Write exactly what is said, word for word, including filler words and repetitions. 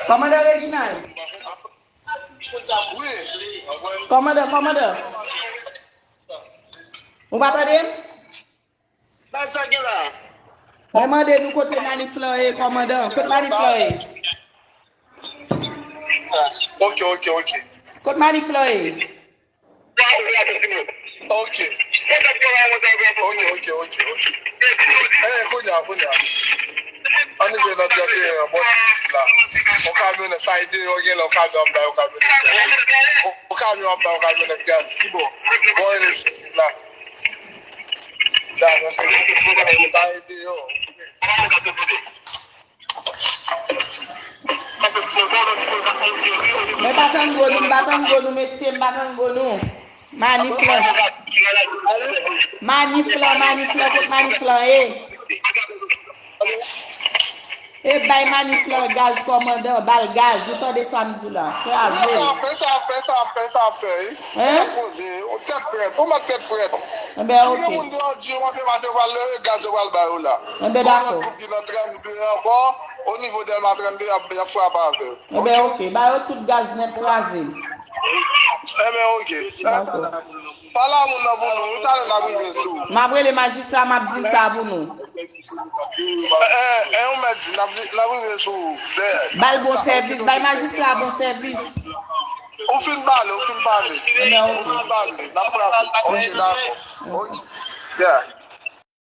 Kòmandan Reginald. Wi. Kòmandan, kòmandan. Ou pa tande m? Sa, sa gen la? Mwen mande nou kote manif lan ye, kòmandan. Kote manif lan ye? Ok, ok, ok. Kote manif lan ye? Ok. Ok, ok, ok, ok. Eh, kounye a, kounye a. Ann rive nan tèt teren an, bò sou vil la. On kamyonèt, sa e deyò, gen lè on kamyon ap bay on kamyonèt gaz. On, on kamyon ap bay on kamyonèt gaz. Ki bò? Bò N S T la. Da, nan tèt teren an, sa e deyò. Mwen pa tann gwo nou, m pa tann gwo nou, mesye, m pa tann gwo nou. Manif lan. Manif lan, manif lan, kot manif lan ye? E bay manif lan gaz, kòmandan, ba l gaz, ou tande sa m di w la. Kraze l. Sa fè, sa fè, sa fè, sa fè, wi. Hein? Tèt poze, ou tèt frèt, ou mèt tèt frèt. Enben, ok. Moun deyò di yo, mwen se pase pral leve gaz yo pral ba yo la. Enben, dakò. Kòmandan Troup ki nan trannde ankò, o nivo Dèlma trannde, y ap, y ap frape avè yo. Enben, ok. Ba yo tout gaz nèt, kraze l. Enben, ok. Dakò. Pale a moun nan pou nou, wi, talè n ap rive sou ou. M ap rele majistra, m ap di l sa pou nou. Eh, eh, ou mèt di, n ap di, n ap rive sou ou. Ba l bon sèvis, bay majistra bon sèvis. Ou fin pale, ou fin pale. Enben, ok. Ou fin pale, n ap frape. Ok, dakò. Ok. Yeah.